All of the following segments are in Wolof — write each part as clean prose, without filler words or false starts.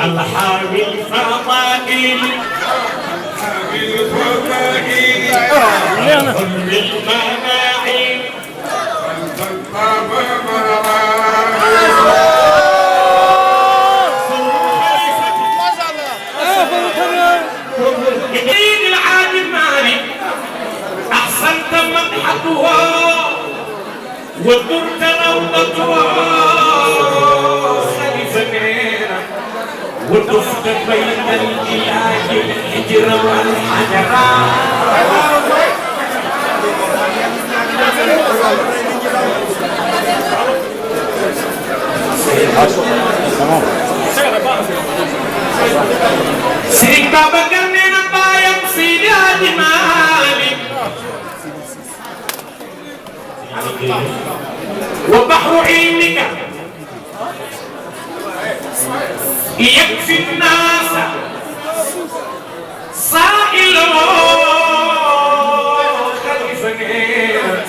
الحامي الفضائل الحر المناعي الدين العالم مالي أحسنت مدحتها ودرت روضتها وطفت بين الإله الحجر والحجرات سيد بابا قرنين بايم سيدي هادي مالك وبحر علمك يكفي الناس سائل خلفنا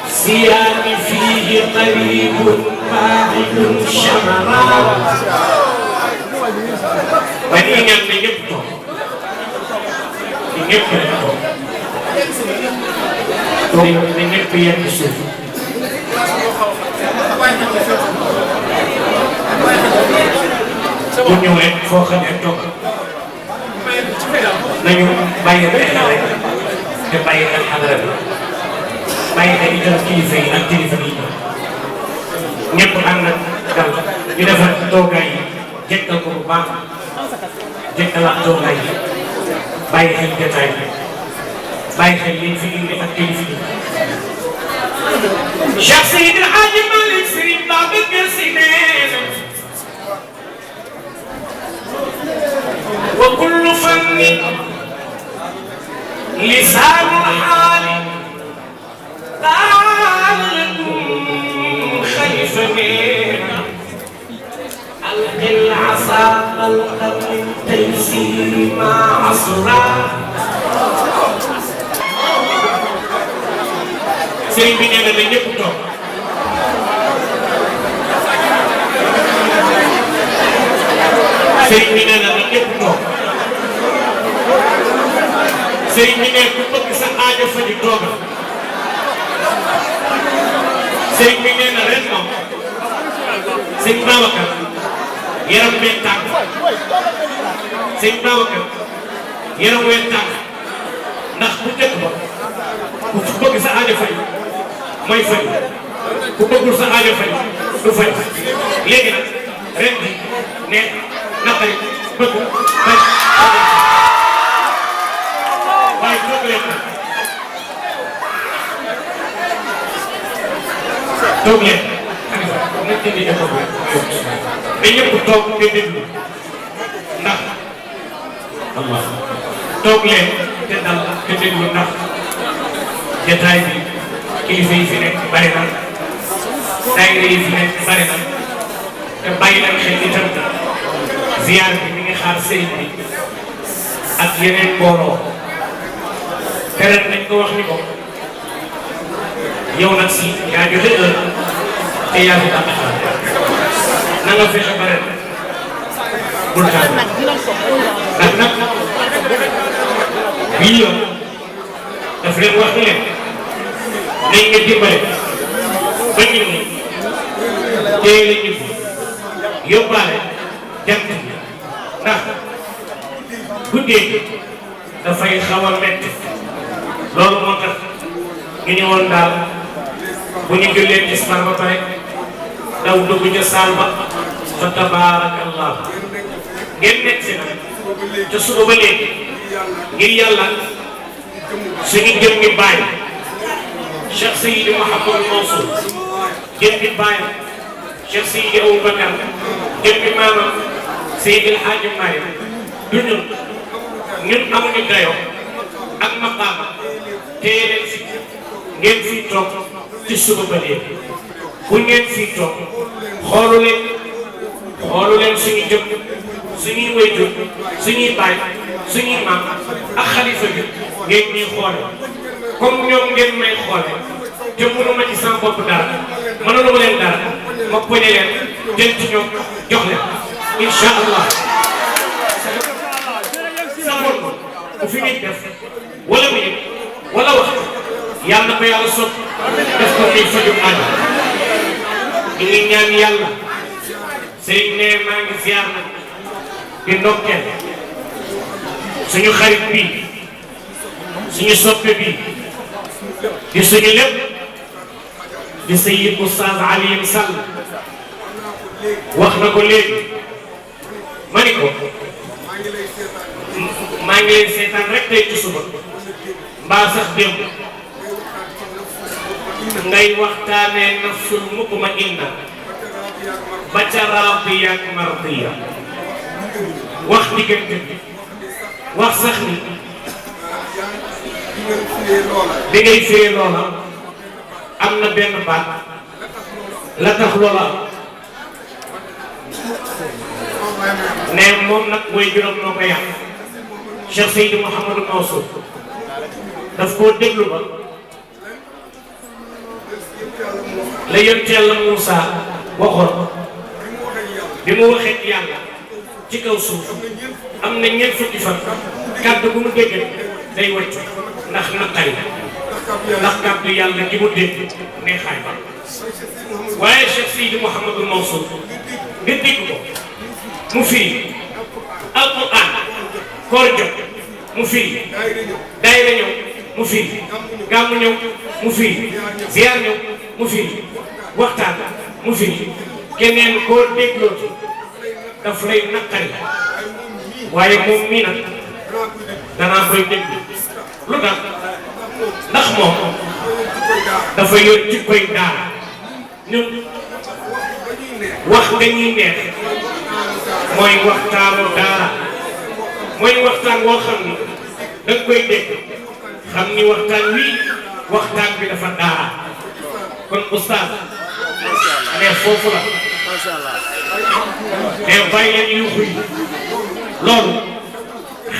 سيان فيه قريب باعد شمرا ونين يجبته bu ñëwee foo xam ne toog nañu bàyyi xel rek te bàyyi xel xadara bi bàyyi xel itam kilifa yi ak kilifa yi ñëpp ànd ak dal ñu defar toogaay yi jekkal ko bu baax jekkalaat toogaay yi bàyyi xel jotaay bi bàyyi xel liñ fi indi ak kilifa yi. Cheikh Seydi El Hadji Malick Serigne Babacar Sy nee وكل فن لسان الحال قال لكم خلفني ألق العصا طلقا من تيسير ما عصرا سيدي بن أنا من يبدو sëriñ bi nee na nag ñëpp toog sëriñ bi nee ku bëgg sa aajo fa di toogal sëriñ bi nee na ren moom sëriñ Babacar yaram bee tàng sëriñ Babacar yaram wee tàng ndax bu njëkk ba ku bëgg sa aajo fay mooy fay ku bëggul sa aajo fay du fay léegi nag ren bi ne naqari bëgg bañ waaye toog leen toog leen nañ jëndi école bi ñëpp toog te déglu ndax Allah toog leen te dal te déglu ndax jotaay bi kilifa yi fi nekk bari na daayira yi fi nekk bari na te bàyyi nañ xel itam ziar bi mi ngi xaar sëriñ bi ak yeneen mbooloo te ren nañ ko wax ni ko yow nag si yaa joxe heure te yaa fi tax na nga fexe ba ren bul taal ndax nag bii yoon daf leen wax ni leen nañ nga dimbale ba ñu ni teel a ñu yóbbaale jant ndax guddee dafay xaw a metti loolu moo tax ñu ñëwoon daal bu ñu jullee tisbaar ba pare daw dugg ca saal ba fa tabaarakallah ngeen nekk si nag te suba ba léegi ngir yàlla suñu jëmmi baay Cheikh Seydi Mouhamadou Mansour jëmmi baay Cheikh Seydi Aboubacar jëmmi maamam Seydi El Hadji Malick du ñun amuñu dayoo ak maqaama téye leen fi ngeen fi toog ci suba ba léegi bu ngeen fi toog xoolu leen suñu jëm suñuy wayjur suñuy baay suñuy maam ak xalifa bi ngeen ñuy xoole comme ñoom ngeen may xoole te mënuma ci sama bopp dara mënuluma leen dara ma poñe leen jël ci ñoom jox leen incha allah safoon ko bu fi nit def wala mu yëg wala wax yàlla na ko yàlla sot def ko muy fajum àll ñu ngi ñaan yàlla sëriñ ne maa ngi ziar na di ndokkeel suñu xarit bi suñu soppe bi di suñu lépp di Sayyid Oustaz Alioune Sall wax na ko léegi ma ni ko maa ngi leen seetaan rek tey ci suba mbaa sax démb ngay waxtaanee nafsul mutmainna ba ca raadiya ak mardiya wax diggante bi wax sax ni bi ngay firee loola am na benn baat la tax loola ne moom nag mooy juróom noo ko yàq Cheikh Seydi Mouhamadou Mansour daf koo déglu ba la yonent Yàlla Moussa waxoon bi mu waxee yàlla ci kaw suuf am na ñeent fukki fan kàddu bu mu dégg day wàcc ndax naqari ndax kàddu yàlla gi mu dégg neexaay ba waaye Cheikh Seydi Mouhamadou Mansour nga dégg ko mu firi alquran koor jot mu firi daayira ñëw mu firi gàmmu ñëw mu firi ziyaar ñëw mu firi waxtaan mu firi keneen koo dégloo daf lay naqari waaye moom mii nag danaa koy déglu lu tax ndax moom dafa yor jikkoy daara ñun wax dañuy neex mooy waxtaanu daara mooy waxtaan woo xam ni danga koy dégg xam ni waxtaan wii waxtaan bi dafa daara kon oustaz ne foofu la mais bàyyi leen yuuxu yi loolu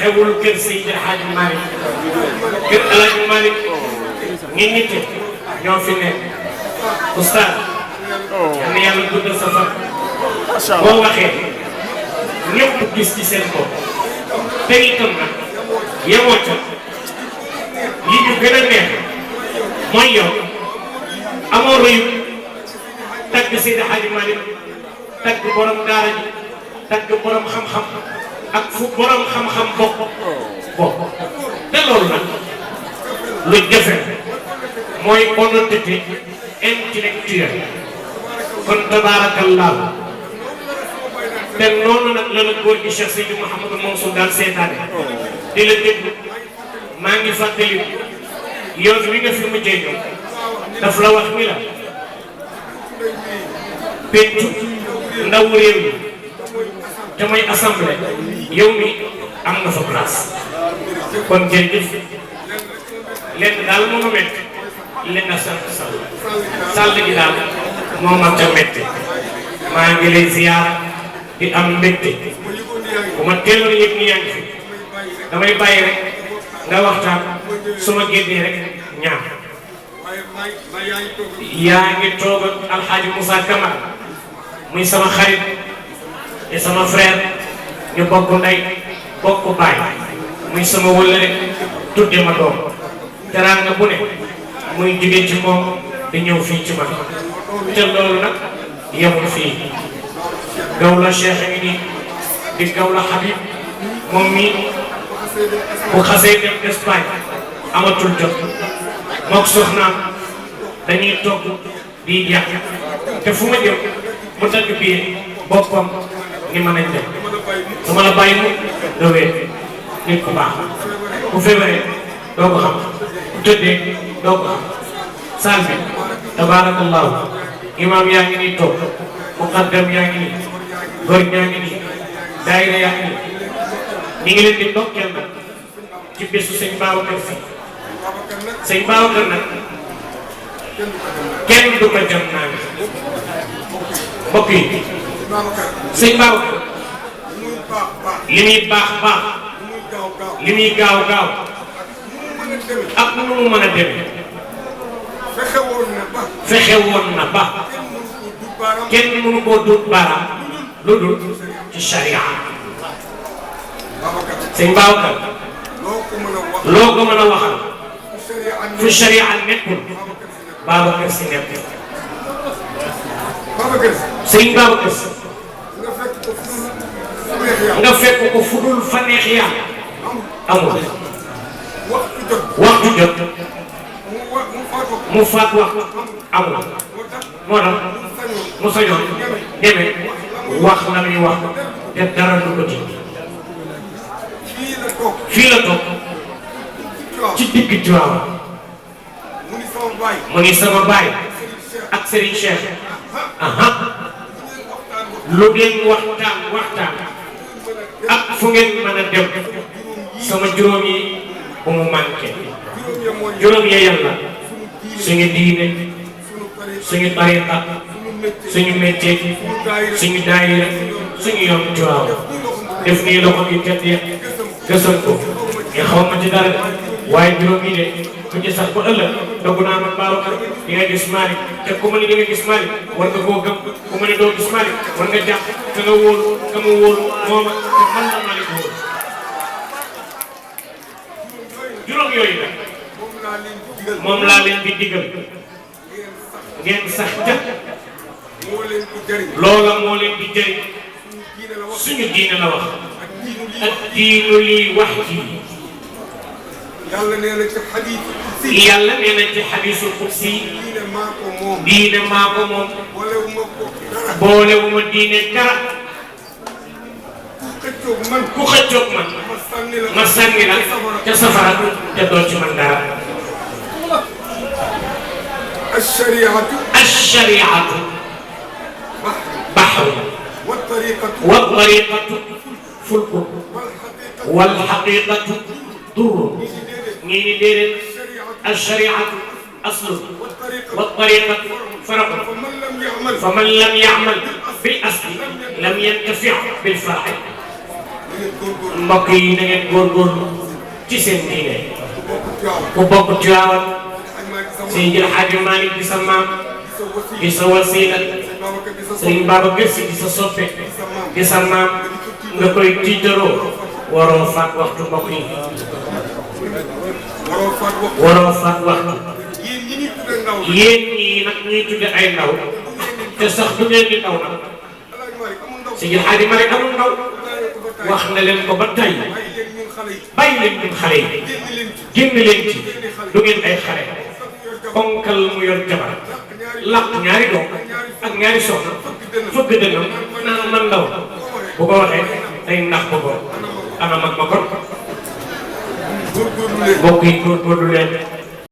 xewul kër Seydi Hadji Malick kër El Hadji Malick ngi nite ñoo fi nekk oustaz yal na yàlla guddal sa fan boo waxee ñëpp gis ci seen bopp te itam nag yemoo ca yi ñu gën a neex mooy yow amoo rëyu tagg Seydi Hadji Malick tagg borom daara ji tagg borom xam-xam ak fu borom xam-xam bokk te loolu nag lu jafe mooy honnêteté intellectuelle kon tabaarakallaahu te noonu nag la góor gi Cheikh Seydi Mouhamadou Mansour daal seetaane di la déglu maa ngi fàttali yoon wi nga fi mujjee ñëw daf la wax ni la pencu ndaw réew mi te mooy assemblée yow mi am nga fa place kon jërëjëf lenn daal moo ma métti lenn a sant sàll gi daal moo ma ca métti maa ngi lay ziar di am mbégte bu ma teeloon yëg ni yaa ngi fi damay bàyyi rek nga waxtaan su ma génnee rek ñaar yaa ngi toog ak Alxaaji Moussa Camara muy sama xarit et sama frère ñu bokk ndey bokk baay muy sama wëllëre tudde ma doom teraanga bu ne muy jóge ci moom di ñëw fii ci man te loolu nag yemul fii Gawla Cheikh a ngi nii di Gawla Habib moom mii bu xasee dem Espagne amatul jot mook soxnaam dañuy togg di yàq te fu ma jëm mu dagg bii boppam ni mën nañ dem du ma la bàyyi mu nga wéet nit ku baax bu feebaree doo ko xam bu tëddee doo ko xam saal bi tabarakallahu imam yaa ngi nii toog muqaddam yaa ngi nii góor yaa ngi nii daayira yaa ngi nii ñu ngi leen di ndokkeel nag ci bésu sëñ Babacar Si sëñ Babacar nag kenn du ko jam naa ngi mbokk yi sëñ Babacar li muy baax baax li muy gaaw gaaw ak nu mu mën a demee fexe woon na ba kenn mënu koo dut baaraam lu dul ci charia sëñ Babacar loo ko mën a waxal fu charia nekkul Babacar Si nekk sëñ Babacar Si nga fekk ko fu dul fa neex yàlla amul waxtu jot mu faat waxtu amul moo tax mu sañoon demee wax la muy wax te dara du ko ci fii la toog ci digg Tiwaawan mu ni sama baay ak Serigne Cheikh aha lu ngeen waxtaan ak fu ngeen mën a dem sama juróom yi bu mu manqué juróom ya yàlla suñu diine suñu tariqa suñu métier suñu daayira suñu yoon Tiwaawan def nii loxo bi tedd ya gësal ko nga xaw ma ci dara waaye juróom yi de ku ci sax ba ëllëg dogu naa man Babacar di nga gis Malick te ku ma ne di nga gis Malick war nga koo gëm ku ma ne doo gis Malick war nga jàpp ka nga wóolu ka ma wóolu mooma te man la Malick wóolu juróom yooyu nag moom laa leen di digal ngeen sax ca loola moo leen di jëriñ suñu diine la wax ak diinu lii wax ji yàlla nee na ci xadiis yàlla nee na ci xadiisul qudsi diine maa ko moom boolewuma diine dara ku xëccoog man ma sànni la ca safara te doo ci man dara الشريعة بحر والطريقة فلك والحقيقة در الشريعة أصل والطريقة فرق فمن لم يعمل بالأصل لم ينتفع بالفرع mbokk yi na ngeen góorgóorlu ci seen diine ku bokk Tiwaawan Seydi El Hadji Malick di sa maam di sa wasiila Sëriñ Babacar Si di sa soppe di sa maam nga koy tiitaroo waroo faat waxtu mbokk yi waroo faat waxtu yéen ñii nag ñuy tudde ay ndaw te sax du ngeen di ndaw nag Seydi El Hadji Malick amul ndaw wax na leen ko ba tey bàyyi leen ñun xale yi génn leen ci du ngeen ay xale ponkal mu yor jabar làq ñaari doom ak ñaari soxna fëgg dënnam naan man ndaw bu ko waxee day nax ba ko ana mag ma kon mbokk yi góorgóorlu leen